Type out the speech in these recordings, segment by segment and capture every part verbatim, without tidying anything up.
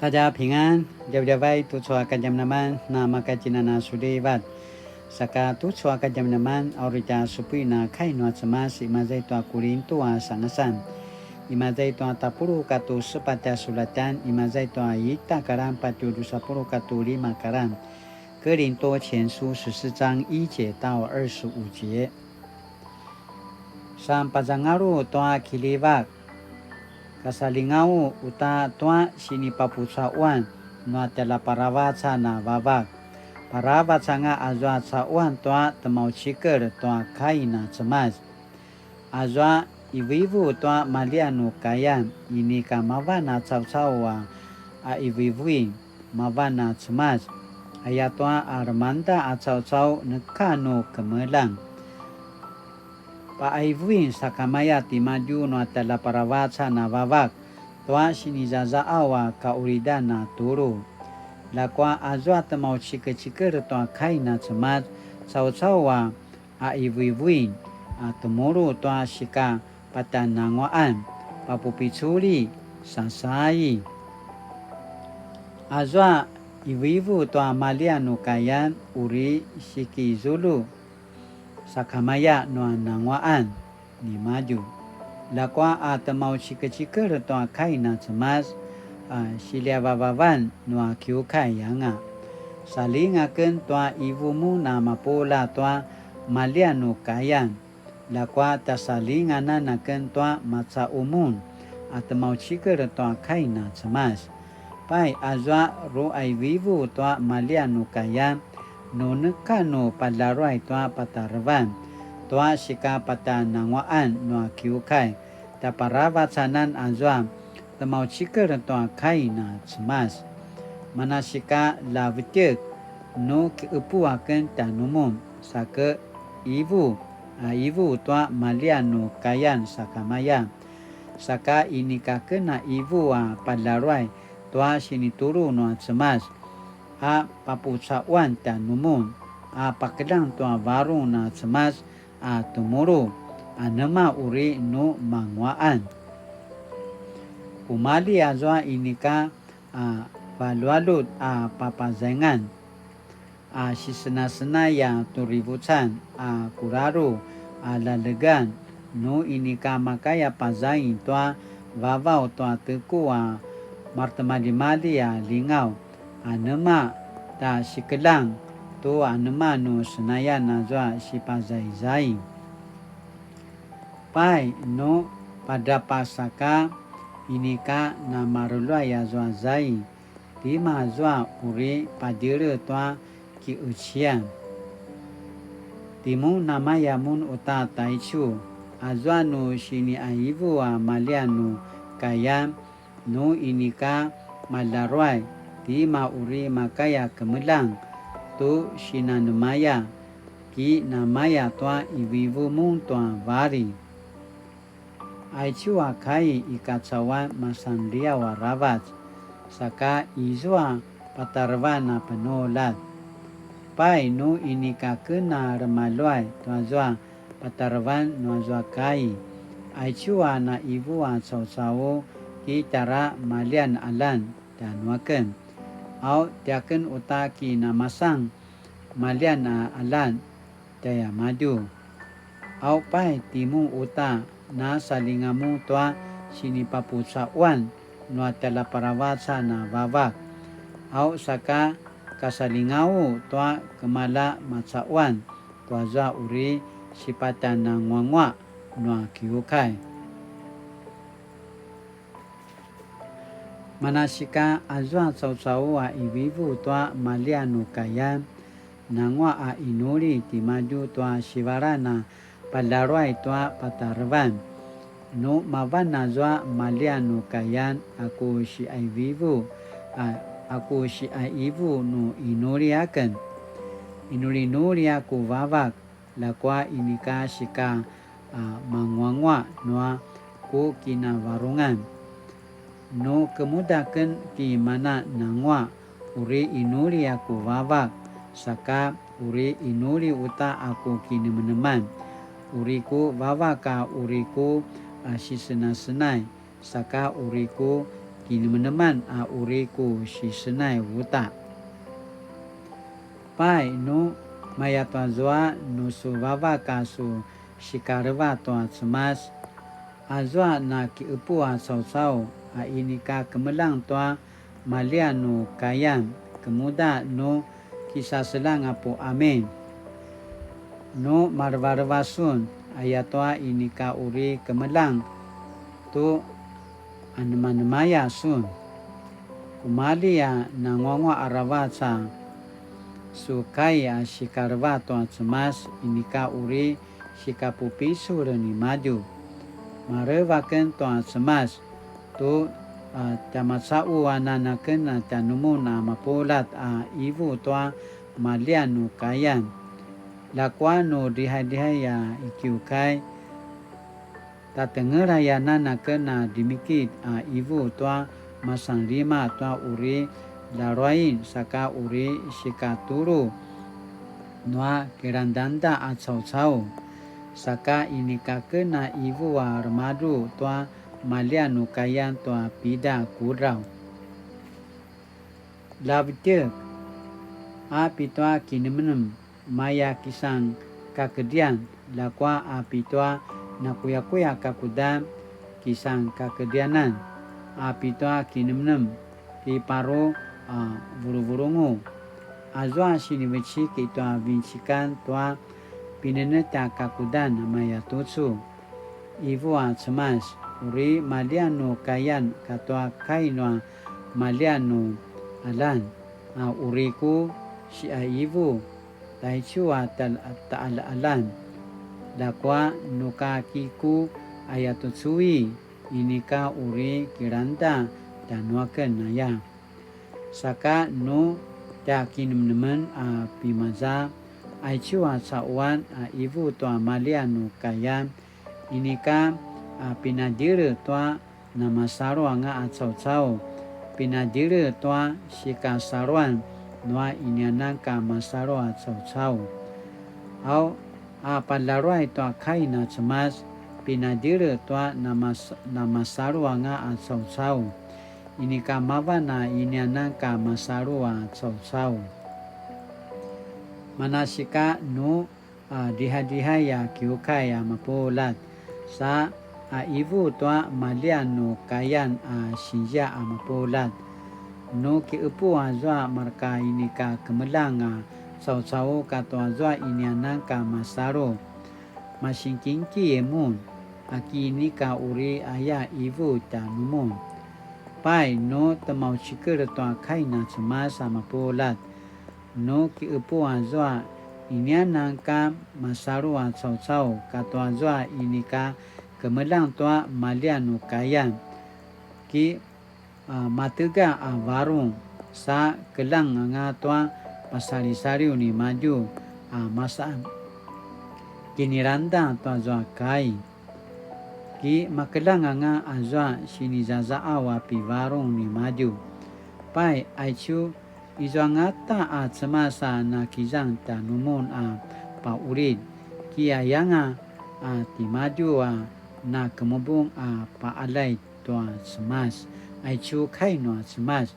大家平安, djavadjavay tucu a kadjamadjaman, na makatjinana sulivat. Saka tucu a kadjamadjaman, a uri tja supuin a kai nua Cemas, imaza i tua Kulintu a sangasan. Imaza i tua tapuluq katua sepatj a sulatan, imaza i tua ita karan patje drusa puluq katua lima karan. 哥林多前书十四章一节到二十五节。 Sanpazangalu tua kiljivak, kasaljingaw uta tua sinipapucaquan nua tjaljaparavacan a Vavak. Paravac anga azua caquan tua temaucikel tua kai na Cemas. Azua ivuivu tua maljian nu kayan, inika mavan a caucau a, a ivuivuin, mavan a Cemas. Ayatua a lemangeda a caucau neka nu kemeljang. Paqaivuin sakamaya timadju nua tjaljaparavacan a Vavak tua sinizazaqaw a kaqulidan a tulu. Ljakua azua temaucikecikel tua kai na Cemas, caucau a a ivuivuin, a temulu tua sika patjananguaqan, papupiculi, sasai. Azua ivuivu tua maljian nu kayan uri sikizulu sakamaya nua nanguaqan nimadju. Ljakua a temaucikecikel tua kai na Cemas, a siljavavavan nua kiukai anga. Saljinga aken tua ivu mun a mapuljat tua maljian nu kayan. Ljakua tjasaljinganan aken tua macaqu mun a temaucikel tua kai na Cemas. Pai, azua ruaivuivu tua maljian nu kayan, nu neka nu padaruay tua patarevan tua sika patjananguaqan nua kiukai, tjaparavacanan azua temaucikel tua kai na Cemas. Manasika ljavetjek, nu kiqepu aken tjanumun, saka ivu, a ivu tua maljian nu kayan sakamaya. Saka inika aken a ivu a padaruay tua sinitulu nua Cemas, a papucaquan tjanumun, a pakeljang tua varung na Cemas a temulu, anema uri nu manguaqan. Kumalji azua inika a valjualjut a papazaingan, a sisenasenai a turivucan a kuraru a ljalegan, nu inika makaya pazaing tua vavaw tua teku a maretimaljimalji a lingaw, anema ta sikeljang tu anema nu senayan azua sipazaizai. Pai nu padrapasaka inika namaruljuay azua zai, tima azua uri padjele tua kiqeciyan? Timun namaya mun uta taicu, azua nu siniqaivu a maljian nu kayan, nu inika maljaruay, tima uri makaya kemeljang tu sinanemaya, ki namaya tua ivuivu mun tua vali. Aicu a kai i kacauan masanliaw aravac, saka izua patarevan a penuljat. Pai nu inika ken a remaluay tuazua patarevan nuazua kai, aicu a na ivu a caucau ki tjara maljian alan tjanuaken. Au tiaken uta ki namasan maljian a alan tjaiamadju. Au pai timun uta na saljinga mun tua sinipapucaquan nua tjaljaparavacan a vavak. Au saka kasaljingau tua kemalja macaquan tuazua uri sipatjananguanguaq nua kiukai. Manasika azua caucau a ivivu tua maljian nu kayan, nanguaq a inuli timadju tua sivalan a paljaruay tua patarevan. Nu mavan azua maljian nu kayan a ku siaivivu, a, a ku siaivu nu inuli aken. Inulinuli a ku vavak, ljakua inika sika, a, manguanguaq nua ku kinavarungan. Nu kemuda ken ki mana nanguaq, uri inuli a ku vavak, saka uri inuli uta a ku kinemeneman. Uri ku vavak a uri ku, a, sisenasenai, saka uri ku kinemeneman a uri ku sisenay uta. Pai, nu maya tua zua nu su vavak a su sikaleva tua Cemas, azua na kiqepu a caucau a inika kemeljang tua maljian nu kayan, kemuda nu kisaseljang a pu amin. Nu malevaleva sun, ayatua inika uri kemeljang tu anemanemaya sun. Kumalji a nanguanguaq aravac a su kai a sikaleva tua Cemas, inika uri sikapupicul nimadju. Maleva aken tua Cemas tu, a, tjamacaqu anan aken a tjanumun a mapuljat a qivu tua maljian nu kayan. Ljakua nu drihaydrihay a i kiukai, tjatengelay anan aken a dimikit a qivu tua masanlima tua uri ljaluain saka uri sikatulu nua kilangdangda a caucau. Saka inika aken a qivu a remadru tua maljian nu kayan tua pida kudraw. Ljavetjek a pitua kinemenem maya kisan kakedrian, ljakua a pitua nakuyakuya kakudan kisan kakedrianan, a pitua kinemenem kiparu a vuluvulungu. Azua sinivecik i tua vincikan tua pinenetj a kakudan maya tucu. Qivu a Cemas, uri maljian nu kayan katua kai nua maljian nu qaljan, a uri ku siqaqivu, taicu a tal-, taqaljaqaljan. Ljakua nu ka kiku ayatucui, inika uri kilangda tjanuaken aya. Saka nu tja kinemenemen a pimaza, aicu a caquan a qivu tua maljian nu kayan, inika a pinadjele tua namasalu anga a caucau, pinadjele tua sikasaluan nua inianan ka masalu a caucau. Au a palaluay tua kai na Cemas, pinadjele tua namas-, namasalu anga a caucau. Inika mavan a inianan ka masalu a caucau. Manasika nu a, drihadrihay a kiukai a mapuljat, sa a qivu tua maljian nu kayan a sinzia a mapuljat. Nu kiqepu azua marka inika kemeljang a caucau katua zua inianan ka masalu, masingkingki mun, aki inika uri aya qivu tjanumun. Pai, nu temaucikel tua kai na Cemas a mapuljat, nu kiqepu azua inianan ka masalu a caucau katua zua inika kemeljang tua maljian nu kayan, ki, a, matega a varung, sa keljang anga tua pasalisaliw nimadju a masa kinilangda tua zua kai. Ki makeljang anga azua sinizazaqaw a pivarung nimadju. Pai, aicu, izua angata a Cemas a nakizang tjanumun a paulit, ki ayanga a timadju a nakemubung a paqaljay tua Cemas. Aicu kai nua Cemas.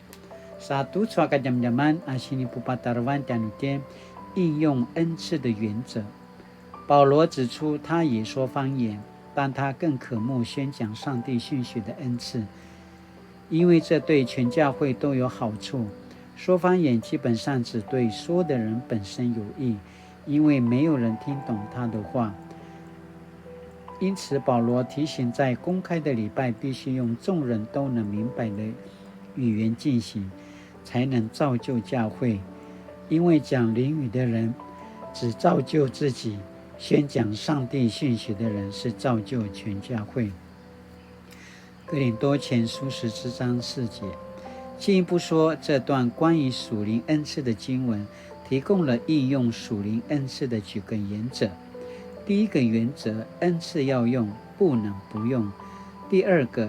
Sa tucu a kadjamadjaman a sinipupatarevan tjanuitjen, 应用恩赐的原则。保罗指出，他也说方言，但他更渴慕宣讲上帝信息的恩赐，因为这对全教会都有好处。说方言基本上只对说的人本身有益，因为没有人听懂他的话。因此，保罗提醒，在公开的礼拜必须用众人都能明白的语言进行，才能造就教会。因为讲灵语的人只造就自己，宣讲上帝信息的人是造就全教会。哥林多前书十四章四节。进一步说，这段关于属灵恩赐的经文提供了应用属灵恩赐的几个原则。第一个原则，恩赐要用，不能不用。第二个，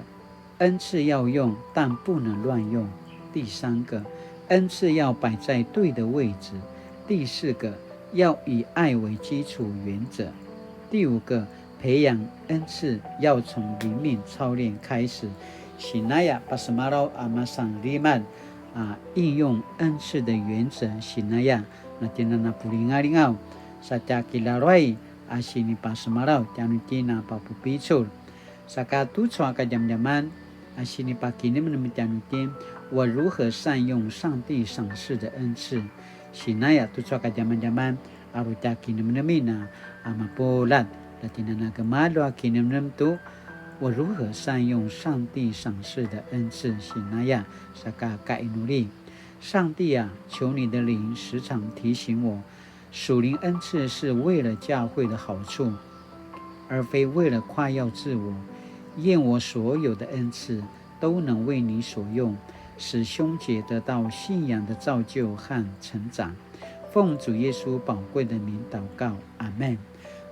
恩赐要用，但不能乱用。第三个，恩赐要摆在对的位置。第四个，要以爱为基础原则。第五个，培养恩赐要从灵命操练开始， Sinaya pasemalaw a masan limal a 应用恩赐的原则 sinaya, na tjinana pulingalingaw sa tja kilaluay a sinipasemalaw tjanuitjen a papupicul. Saka tucu a kadjamadjaman a sinipakinemnem tjanuitjen, 我如何善用上帝赏赐的恩赐? Sinaya tucu a kadjamadjaman a uri tja kinemnemin a mapuljat, la tjinana gemalju a kinemnem tu, 我如何善用上帝赏赐的恩赐? Sinaya, saka kainuli. 上帝啊，求你的灵时常提醒我，属灵恩赐是为了教会的好处，而非为了夸耀自我。愿我所有的恩赐都能为你所用，使兄姐得到信仰的造就和成长。奉主耶稣宝贵的名祷告，阿们。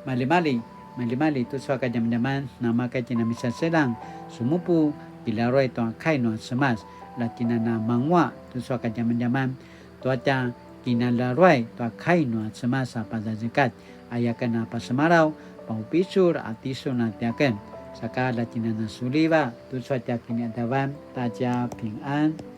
Malimali, malimali tucu a kadjamadjaman, namaka tjinamisaselang, sumupu, kilaluay tua kai nua Cemas, la tjinana mangua tucu a kadjamadjaman, tua tja kinalaluay tua kai nua Cemas a pazazekat, aya ken a pasemalaw, paupicul a tisun a tiaken, saka la tjinana suliva tucu a tja kiniadavan, 大家平安。